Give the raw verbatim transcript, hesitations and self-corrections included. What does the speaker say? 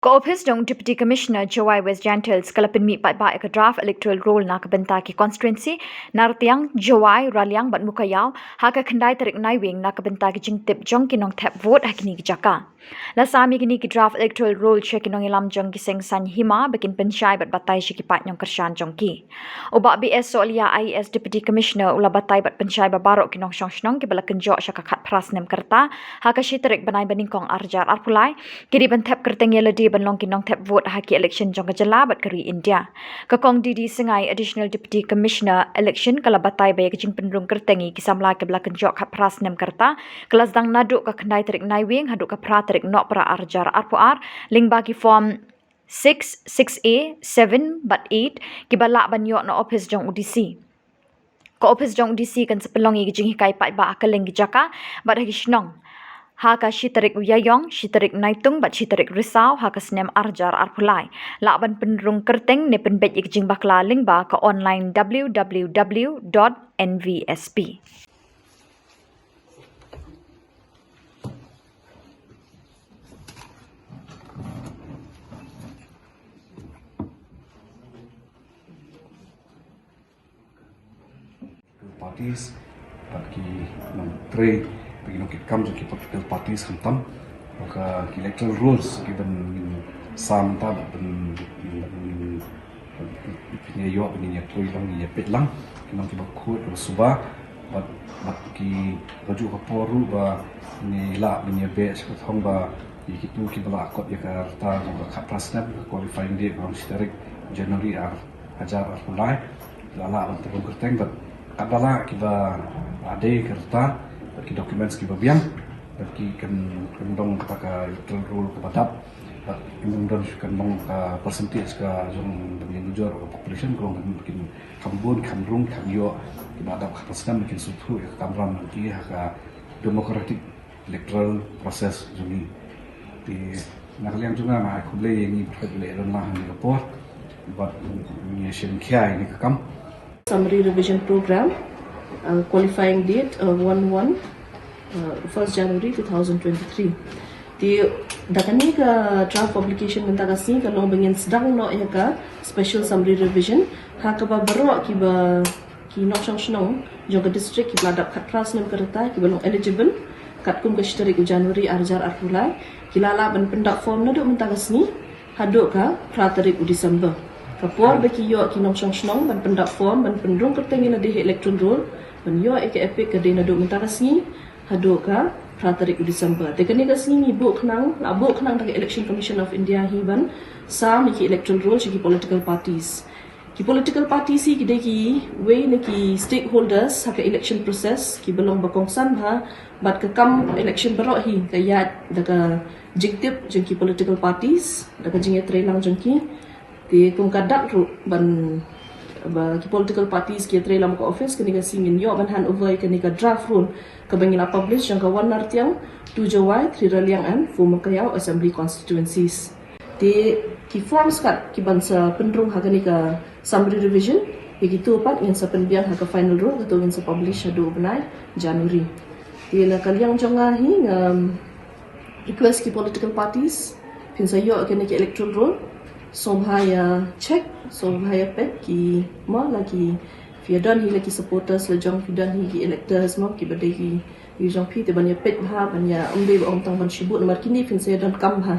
Ka ophis jong Deputy Commissioner Jowai West Jaintia Hills ka la pynmih paidbah ïa ka draft electoral roll na ka bynta ki constituency Nartiang, Jowai, Raliang bad Mowkaiaw ha ka khyndai tarik Naiwieng na ka bynta ki jingtip jong ki nongthep vote ha kine ki jaka. La sam ïa kine ki draft electoral roll sha ki nongïalam jong ki seng saiñ hima ba kin pynshai bad batai sha ki paid nongkyrshan jong ki. U Bah B S Sohliya, I A S Deputy Commissioner, u la batai bad pynshai ba baroh ki nongshong shnong kiba la kynjoh sha ka khatphra snem ka rta ha ka shi tarik bnai ba nyngkong arhajar arphew lai ki dei ban thep kyrteng ïa lade ban long ki nongthep vote ha ki election jong ka jylla bad ka ri India. Ka Kong D D Syngai, Additional Deputy Commissioner Election, ka la batai ba ïa ka jingpynrung kyrteng ïa ki samla kiba la kynjoh khatphra snem ka rta ka la sdang naduh ka khyndai tarik Naiwieng haduh ka phra tarik Nohprah arhajar arphew ar lyngba ki form six, six A, seven bad eight kiba lah ban ïoh na ophis jong u D C. Ka ophis jong u D C kan sa pynlong ïa ki jinghikai paidbah ha kylleng ki jaka bad ha ki shnong ha ka shi tarik u Ïaïong, shi tarik Naitung bad shi tarik Risaw ha ka snem arhajar arphew lai. Lah ban pynrung kyrteng ne pynbeit ïa ki jingbakla lyngba ka online W W W dot N V S P. Parties, bad ki nongtrei, bad ki nongkitkam jong ki political parties khamtam, bad ka ki electoral rolls kiban ngin sam mynta bad ban, ban, ban, ban ïa ïoh, ban ïa trei lang, ïa peit lang, ki long kiba khuid, kiba suba, bad, bad ki, ka juh ka por ruh ba ngin ïa lah ban ïa beh sha ka thong ba ïa kito kiba la kot ïa ka rta jong ka khatphra snem, ka qualifying date ka long shi tarik January ar hajar arphew lai, la lah ban pynrung kyrteng bad katba lah kiba la dei ka rta bad ki documents kiba biang bad ki kan, kan don kata ka electoral roll kaba dap bad kan don, kan don ka percentage ka jong ban ïanujor ka population ka long kan, kan, kam bun, kam rung, kam ïoh kiba dap khatphra snem, kin sngewthuh ïa ka kamram jong ki ha ka democratic electoral process jong ngi. Te na ka liang jong nga, nga ai khublei ïa ngi bad ka leh don lang ha kane ka por bad ngi ïa shim khia ïa kane ka kam. Summary Revision Program, uh, qualifying date, uh, one one, uh, first January two thousand twenty-three. Te da kane ka draft publication mynta ka sngi ka long ba ngin sdang noh ïa ka special summary revision ha kaba baroh kiba ki nongshong shnong jong ka district kiba la dap khatphra snem ka rta kiba long eligible katkum ka shi tarik u January arhajar arphew lai ki la lah ban pyndap form naduh mynta ka sngi haduh ka phra tarik u December. Ka por ba ki ïoh ki nongshong shnong ban pyndap form ban pynrung kyrteng ïa lade ha electoral roll ban ïoh ïa ka EPIC ka dei naduh mynta ka sngi haduh ka phra tarik u December. Te kane ka sngi ngi buh khnang, la buh khnang da ka Election Commission of India hi ban sam ïa ki electoral roll sha ki political parties. Ki political parties hi ki dei kiwei na ki stakeholders ha ka election process kiba long ba kongsan bha bad ka kam election baroh hi ka ïaid da ka jingtip jong ki political parties, da ka jingïatreilang jong ki. Te kum ka dak ruh ban, ba ki political parties ki ïatreilang bad ka office, kane ka sngi ngin ïoh ban hand over ïa kane ka draft roll kaba ngi la publish jong ka one Nartiang, two Jowai, three Raliang and four Mowkaiaw Assembly Constituencies. Te ki forms kat kiban sa pynrung ha kane ka summary revision, ïa kito pat ngin sa pynbiang ha ka final roll, kato ngin sa publish haduh u bnai January. Te na ka liang jong nga hi nga request ki political parties, phin sa ïoh kane ki electoral roll, sngewbha ïa check, sngewbha ïa peit ki, mo, la ki, phi ïa don hi la ki supporters la jong phi, don hi ki electors, mo, kiba dei ki, ki jong phi, te ban ïa peit bha, ban ïa, ym dei ba ong tang ban shibun namar kine phin sa ïa donkam bha.